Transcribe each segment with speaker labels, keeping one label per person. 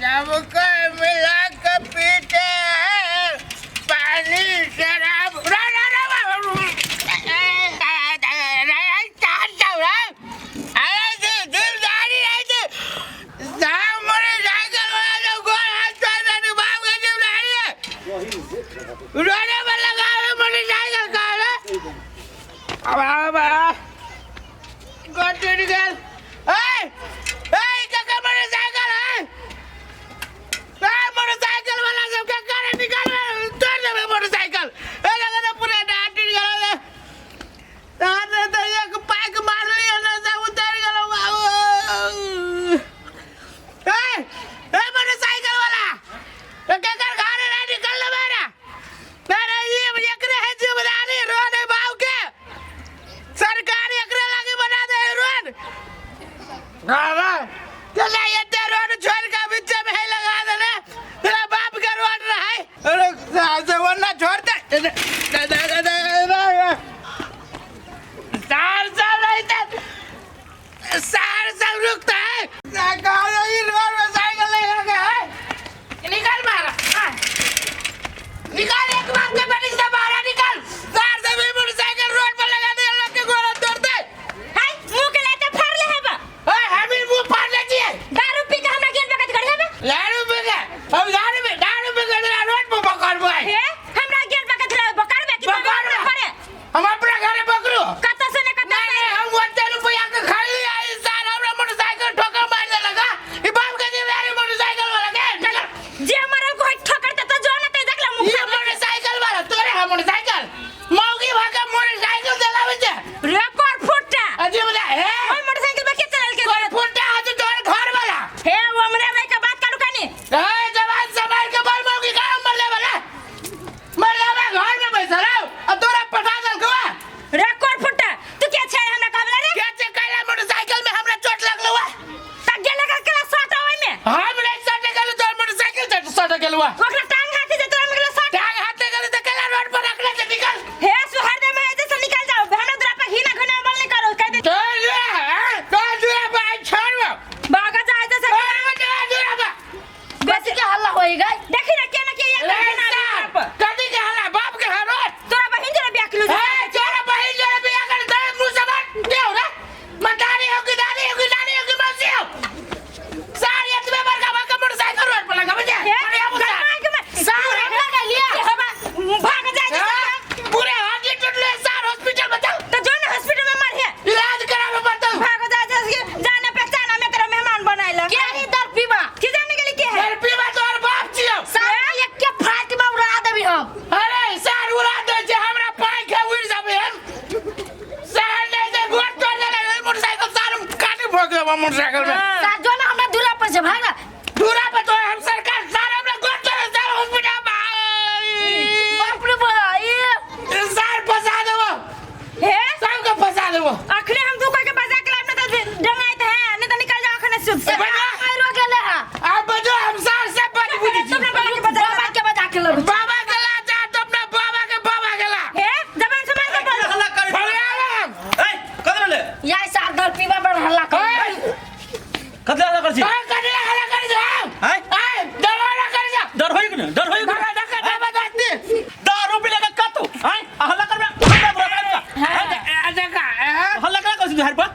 Speaker 1: सबको मिला के पीते हैं पानी शराब। रा रा रा रा। अरे जिम्मेदारी है जी। साहब मोटरसाइकिल वाला जो गोल हाथ चल रहा है, बाप की जिम्मेदारी है। रोडे पर लगा है मोटरसाइकिल का रे। अब अब गोल टूट गेल। ए ए काका मोटरसाइकिल है। ए मोटरसाइकिल वाला सब के करे निकाल तोड़ देबे मोटरसाइकिल। ए लगा ना पूरा डांट टूट गेल। अरे तो एक पाइक मारली ने सब उतर गेलो बाबू। ए ए मोटरसाइकिल वाला ए केकर घर रे निकल ले बेरा। अरे ये एकरे है जिम्मेदारी रोड है बाबू के। सरकार एकरे लागी बना दे है रोड। अरे चला एते रोड छोड़ के बीच में है लगा दे रे। तेरा बाप के रोड रहे। अरे जवाना छोड़ दे। दे दे दे दे सार सब रहते सार सब रुकता है। सरकार ये रोड में साइकिल ले लगे है। निकल बाहर निकल एक बार के बड़ी से बाहर निकल। सार सब भी मोटरसाइकिल रोड पर लगा दे लोग के गोरा तोड़ दे।
Speaker 2: हाय मुंह के लाते फाड़ ले हेबा।
Speaker 1: ओए हम ही मुंह फाड़ ले छिए।
Speaker 2: दारू पी के हमरा गेल बकत कर हेबा।
Speaker 1: दारू पी के हम दारू पी के तोरा रोड पर पकड़बै।
Speaker 2: हे हमरा गेल बकत ले बकड़बे कि
Speaker 1: बकड़बे।
Speaker 2: करे
Speaker 1: हम अपना घरे पकड़ू।
Speaker 2: कत से ने कत
Speaker 1: नहीं नहीं हम ओते रुपया के खरीद आई सार हमरा मोटरसाइकिल ठोकर मार देलक हा। ई बाप के जिम्मेदारी मोटरसाइकिल वाला के निकल।
Speaker 2: जे मरल को ठोकर त जो न ते देखला मुंह
Speaker 1: ये मोटरसाइकिल वाला तोरे है मोटरसाइकिल मौगी भागा मोटरसाइकिल चलावे छे।
Speaker 2: रे कर फुट्टा
Speaker 1: अजीब बता हे
Speaker 2: ओइ मोटरसाइकिल पे के चलल के
Speaker 1: तोर फुट्टा हाथ तोर घर वाला।
Speaker 2: हे वो हमरे हमरा के बात काटू कानी।
Speaker 1: ए जवान संभाल के बोल मौगी का मरले वाला मरले वाला घर में बैठल रहो अब तोरा पटा दल को।
Speaker 2: रे कर फुट्टा तू के छे हमरा कहबला रे
Speaker 1: के छे कैला मोटरसाइकिल में हमरा चोट लगलो है।
Speaker 2: त गेल कर केला सट ओइ में
Speaker 1: हम रे सट गेल तोर मोटरसाइकिल से सट गेल हुआ।
Speaker 2: ओकरा टांग हाथे जे तोरा में गेल सट
Speaker 1: टांग हाथ गेल त कैला रोड पर रखले से निकल।
Speaker 2: हे सुहर दे में जैसे निकल जाओ हमरा दुरा पर घिना घुना बल नहीं करो कह दे।
Speaker 1: तोर जुरा हां तोर जुरा भाई छोड़
Speaker 2: बागा जाए जैसे
Speaker 1: अरे बता जुरा बा
Speaker 2: बेसी के हल्ला होई गई देखी ना के ना के ये
Speaker 1: रे
Speaker 2: घिना
Speaker 1: सार,
Speaker 2: पर
Speaker 1: कथी के हल्ला बाप के है रोड।
Speaker 2: तोरा बहिन जरा बियाह किलो
Speaker 1: ए तोरा बहिन जरा बियाह कर दे मुंह से बात देव रे मतारी हो कि दादी हो कि नानी हो कि मौसी हो सार एतबे बड़का बड़का मोटरसाइकिल रोड पर लगा बुझे।
Speaker 2: हे
Speaker 1: अरे अब सार
Speaker 2: सार हमरा के लिया भाग जाए जैसे
Speaker 1: पूरे हाथ ही टूटले सार हॉस्पिटल में चल।
Speaker 2: तो जो ना हॉस्पिटल में मर है
Speaker 1: इलाज करावे पड़तो।
Speaker 2: भाग जाए जैसे जाने पहचाना में तेरा मेहमान बनाइला
Speaker 3: के ही दर पीबा
Speaker 2: की जाने के लिए के है
Speaker 1: सर पीवा तोर बाप छियो।
Speaker 3: सार एक के फ्लाइट में उड़ा देबी हम।
Speaker 1: अरे सार उड़ा दे छे हमरा पाई के उड़ जाबे हम। सार नहीं दे गोड़ तोड़ देले मोटरसाइकिल सार हम काटी भोग देबो मोटरसाइकिल में।
Speaker 3: सार जो ना हमरा दूरा पर से भागा
Speaker 1: दूरा पर तो हम सरकार सार हमरा गोड़ तोड़ सार हॉस्पिटल में
Speaker 3: बाप रे बाप ये
Speaker 1: सार फंसा देबो।
Speaker 2: हे
Speaker 1: सबके फंसा देबो।
Speaker 2: अखने हम दू कोई के बजा के लाइफ में तो डंगाइत है नहीं तो निकल जाओ अखने सुध से।
Speaker 1: बजा।
Speaker 3: मारो गेले है।
Speaker 1: आप बजो हम सार सब बात बुझी छी।
Speaker 2: तुमने बाबा के बजा
Speaker 3: बाबा के बजा के लब
Speaker 1: बाबा के ला जा तो अपना बाबा के बाबा के ला।
Speaker 2: हे जबान से मार के बोल।
Speaker 4: हल्ला कर
Speaker 1: फरियाद हम।
Speaker 4: ए कदर ले
Speaker 3: या सार दर पीबा पर हल्ला कर।
Speaker 1: ए
Speaker 4: कदर हल्ला कर छी
Speaker 1: ए कदर हल्ला कर जा।
Speaker 4: हैं?
Speaker 1: ए दरवाजा कर जा।
Speaker 4: डर होई कि नहीं डर होई कि
Speaker 1: धक्का धक्का दबा दे।
Speaker 4: दारू पी लेके कतौ हैं हल्ला करबे हमरा बुरा कर
Speaker 1: देखा हैं?
Speaker 4: हल्ला कर कर छी घर पर।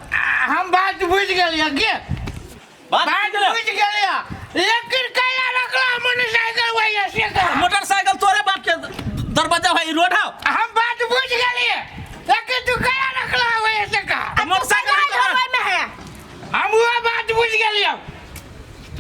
Speaker 1: हम बात बुझ गेलियै के
Speaker 4: बात
Speaker 1: बात बुझ गेलियै लेकिन कैला रखला मोटरसाइकिल वही से का।
Speaker 4: मोटरसाइकिल तोरे बाप के दरवाजा भाई रोड हाउ।
Speaker 1: हम बात बुझ गेलियै लेकिन तू कैला रखला वही से का।
Speaker 4: मोटरसाइकिल
Speaker 3: ओइ में है।
Speaker 1: हम वो बात बुझ गेलियै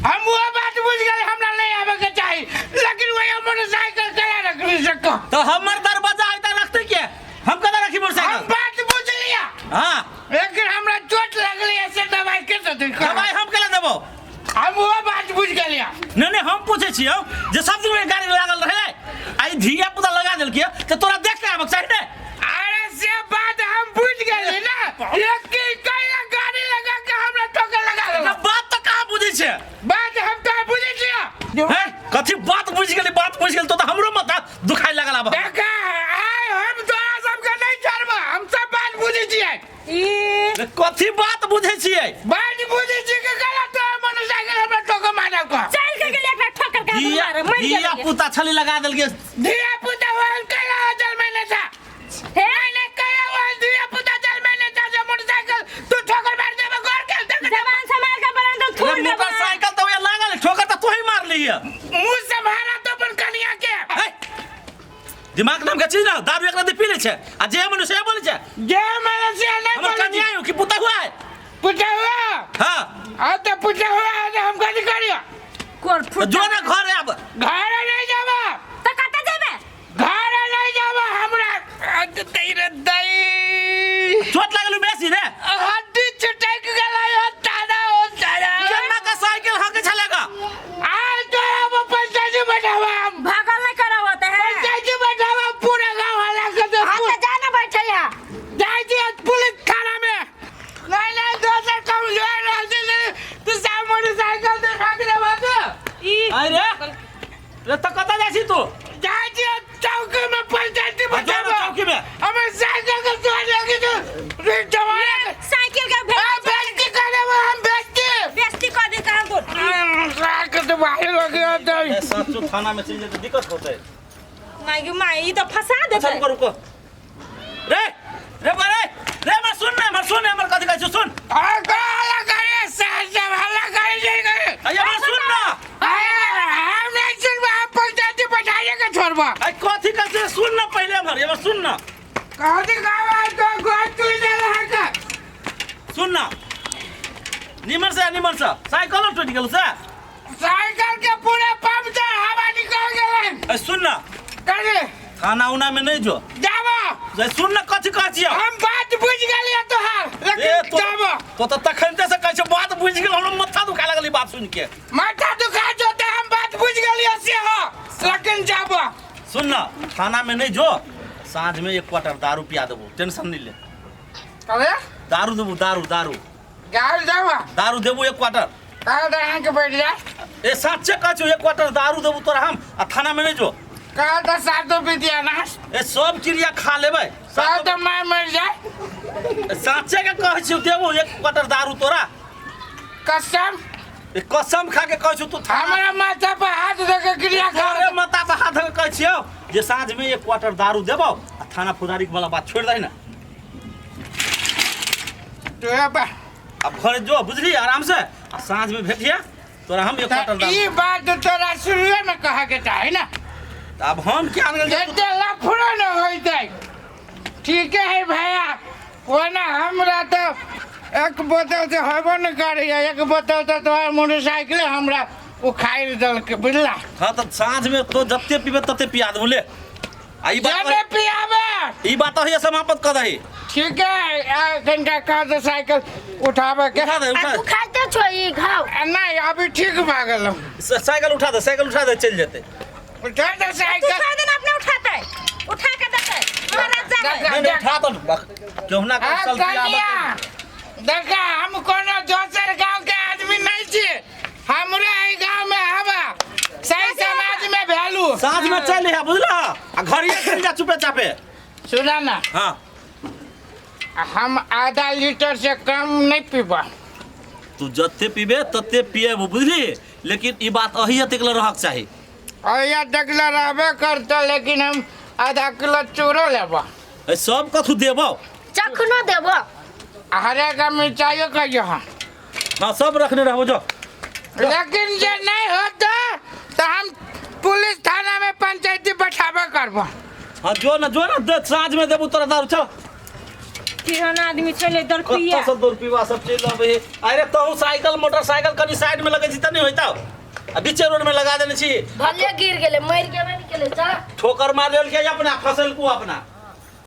Speaker 1: हम वो बात बुझ गेलियै हमरा नहीं आवे के चाही लेकिन वही मोटरसाइकिल कैला रखली से का।
Speaker 4: तो हमर दरवाजा है त रखते के हम कदा रखी
Speaker 1: हम
Speaker 4: मोटरसाइकिल।
Speaker 1: बात बुझ लिया
Speaker 4: हां
Speaker 1: लेकिन हमरा चोट लगली ऐसे दवाई के देतै।
Speaker 4: दवाई हम केला देबो।
Speaker 1: हम वो बात बुझ गेलियै।
Speaker 4: नहीं नहीं हम पूछे छियौ जे सब दिन में गाड़ी लागल रहे आई धिया पुता लगा देलकिय त तोरा देख के आबक चाही ने।
Speaker 1: अरे से बात हम बुझ गेली ना लेकिन कैला गाड़ी लगा के हमरा ठोकर लगा देलक।
Speaker 4: बात त कहाँ बुझै छै।
Speaker 1: बात हम तो बुझै छियै।
Speaker 4: हैं कथी बात बुझ गेली बात बुझ गेली तो त हमरो माथा दुखाइ लागल आब।
Speaker 1: देखा आइ हम तोरा सबके नहीं छोड़बो हम सब बात बुझै छियै।
Speaker 2: ई
Speaker 4: कथी बात बुझै छियै।
Speaker 1: बात बुझै छियै कि कैला तोरा मोटरसाइकिल हमरा ठोकर मारलक।
Speaker 2: चल के गेली पड़
Speaker 4: धिया
Speaker 2: गेलै।
Speaker 4: पुता छली लगा देलकै।
Speaker 1: धिया पुता वहन कया जल में था।
Speaker 2: हे
Speaker 1: मैंने कया वहन धिया पुता जल में था जो मोटरसाइकिल तू ठोकर मार देबे गोर के देख।
Speaker 2: जबान संभाल के बोलन तो थूर देबो।
Speaker 4: मोटरसाइकिल तो वह लागल, ठोकर तो तू ही मार ली है।
Speaker 1: मुंह से मारा तो अपन कनिया के।
Speaker 4: हे, दिमाग नाम के चीज ना दारू एकरा दे पी ले छे आ जे मनुष्य से बोले छे।
Speaker 1: जे मैंने से नहीं
Speaker 4: हमर
Speaker 1: बोले।
Speaker 4: कनिया हो कि पुता हुआ है?
Speaker 1: पुता हुआ।
Speaker 4: हां।
Speaker 1: अब तो पुता हुआ है तो हम कथी करियो?
Speaker 2: कोर
Speaker 4: तो
Speaker 2: फुट।
Speaker 4: जो ना घर है अब।
Speaker 1: घर नहीं जाबा।
Speaker 2: तो कत जेबे?
Speaker 1: घर नहीं जाबा हमरा तैरे दई।
Speaker 4: चोट लागल बेसी रे।
Speaker 1: हड्डी छुटक गेलै हो दादा हो दादा।
Speaker 4: केना का साइकिल हके छलेगा?
Speaker 1: आज तो अब पंचायती बैठावा हम।
Speaker 2: भागल नहीं करब होते है।
Speaker 1: पंचायती बैठावा पूरा गांव वाला के तो।
Speaker 3: हां तो जाना बैठे है।
Speaker 1: जाय छी पुलिस थाना में। नहीं नहीं दोसर काम जो रहते तू सब मोटरसाइकिल से ठोक देबा के।
Speaker 2: ई
Speaker 4: अरे रे तो कत जाय छी तू?
Speaker 1: जाय छी चौकी में पंचायती
Speaker 4: आ, जो ना
Speaker 1: बैठावा।
Speaker 4: चौकी में।
Speaker 1: हमें साइकिल के तोड़ लगी तो रे जवाना के।
Speaker 2: साइकिल के
Speaker 1: आ बेइज्जती करे वो हम बेइज्जती।
Speaker 2: बेइज्जती कर दे कहाँ तो।
Speaker 1: साइकिल तो बाहर हो गया तो।
Speaker 4: ए साचो थाना में चल जेते दिक्कत होते।
Speaker 2: माय गे my ई तो फंसा
Speaker 4: अच्छा
Speaker 2: देते।
Speaker 4: रुको रुको रे रे बरे रे मर सुन ना मर सुन हमर कथि कहै छी सुन।
Speaker 1: आ हल्ला करे साहब हल्ला करे जे करे।
Speaker 4: अरे मर सुन ना।
Speaker 1: हम नहीं सुनबा हम पंचायती बैठाइए के छोड़बा।
Speaker 4: अरे कथि कहै छी सुन ना पहिले हमर ये सुन ना।
Speaker 1: कथी कहबा तो गोद तुल देल है के।
Speaker 4: सुन ना निमन से निमन से साइकिल टूट गेल से।
Speaker 1: साइकिल के पूरा पंप से हवा निकल गेलै।
Speaker 4: अरे सुन ना
Speaker 1: करे
Speaker 4: थाना उना में नहीं जो
Speaker 1: जाबा।
Speaker 4: जे सुन ना कथि कहै छी
Speaker 1: हम बात बुझ गेलियै तोहार
Speaker 4: ए
Speaker 1: लेकिन
Speaker 4: तो
Speaker 1: जाबा।
Speaker 4: तो त तखनते से कहै छै बात बुझ गेल हमरा माथा दुखा लागल ई बात सुन के।
Speaker 1: माथा दुखा जो त हम बात बुझ गेलियै से हो लेकिन जाबा।
Speaker 4: सुन ना थाना में नहीं जो साँझ में एक क्वार्टर दारू पिया देबो टेंशन नहीं ले।
Speaker 1: अरे
Speaker 4: दारू देबो दारू दारू
Speaker 1: गाल जाबा।
Speaker 4: दारू देबो एक क्वार्टर।
Speaker 1: कहा तो अहाँ के बैठ जा।
Speaker 4: ए साचे कहै छौ एक क्वार्टर दारू देबो तोरा हम आ थाना में नहीं जो।
Speaker 1: कहा तो 7 रुपया ना।
Speaker 4: ए सब क्रिया खा लेबै।
Speaker 1: कहा तो मैं मर जाए।
Speaker 4: साचे के कहै छौ देबो एक क्वार्टर दारू तोरा।
Speaker 1: कसम।
Speaker 4: ए कसम खा के कहै छौ तू थाना।
Speaker 1: हमरा माथा पर हाथ दे के क्रिया खा।
Speaker 4: अरे माथा पर हाथ दे के कहै छियौ जे साँझ में एक क्वार्टर दारू देबौ आ थाना फौजदारी वाला बात छोड़ दही ना।
Speaker 1: तोरा पर
Speaker 4: अब घर जो बुझली आराम से आ साँझ में भेटिया तोरा हम एक क्वार्टर दारू।
Speaker 1: ई बात तोरा शुरुए में कहे के चाही ना।
Speaker 4: अब हम क्या अनगल
Speaker 1: जते लफड़ो न होइतै। ठीक है भैया ओना हमरा तो एक बोतल से होबो न करैया एक बोतल तो तोहर मोटरसाइकिल हमरा उखाड़ि देलकै बुझला।
Speaker 4: हाँ तो साँझ में तो जते पीबे तते पिया देबो ले। आ ई बात
Speaker 1: जते पियाबे
Speaker 4: ई बात है समाप्त कर दही।
Speaker 1: ठीक है कनिका कह दे साइकिल उठाबे के।
Speaker 4: उठा दे उठा
Speaker 3: तू खाइते छो ई घाव?
Speaker 1: नहीं अभी ठीक भऽ गेलौ।
Speaker 4: साइकिल उठा दे साइकिल उठा दे चलि जेतै।
Speaker 1: उठा दे
Speaker 2: तू
Speaker 1: साइकिल।
Speaker 2: खा देना अपने उठाते उठा के देते महाराज जाबे।
Speaker 4: नहीं नहीं उठा दो केहुना के चल
Speaker 1: कनिया देखा हम कोनो दोसर गांव के आदमी नहीं छी हमरे एहि गांव में हवा सही समाज में वैल्यू।
Speaker 4: साँझ में चल है बुझला आ घरिए चल जा चुपे चापे।
Speaker 1: सुना ना।
Speaker 4: हाँ
Speaker 1: हम आधा लीटर से कम नहीं पीबा।
Speaker 4: तू जते पीबे तते पिएबो बुझली लेकिन ई बात अही तक रहक चाही।
Speaker 1: अहिया तकले रहबे करता लेकिन हम आधा किलो चूरो लेबा।
Speaker 4: ए सब कथू देबो
Speaker 3: चखनो देबो
Speaker 1: हरे का मिर्चाइयो कहियो। हाँ
Speaker 4: हाँ सब रखने रहबो जो।
Speaker 1: लेकिन जे नहीं होता तो हम पुलिस थाना में पंचायती बैठाबे करबो।
Speaker 4: हाँ जो ना दे साँझ में देबो तोरा दारू चल।
Speaker 2: केहन आदमी चले दर पिया
Speaker 4: कत्ता सब दर पीवा सब चलि अबै अरे तहु साइकिल मोटरसाइकिल कनी साइड में लगै छी त नहीं होइतौ आ बीचे रोड में लगा देने छी।
Speaker 3: भले गिर गेलै मरि गेबे ने केलै चल।
Speaker 4: ठोकर मार लेलकै अपना फसल को अपना।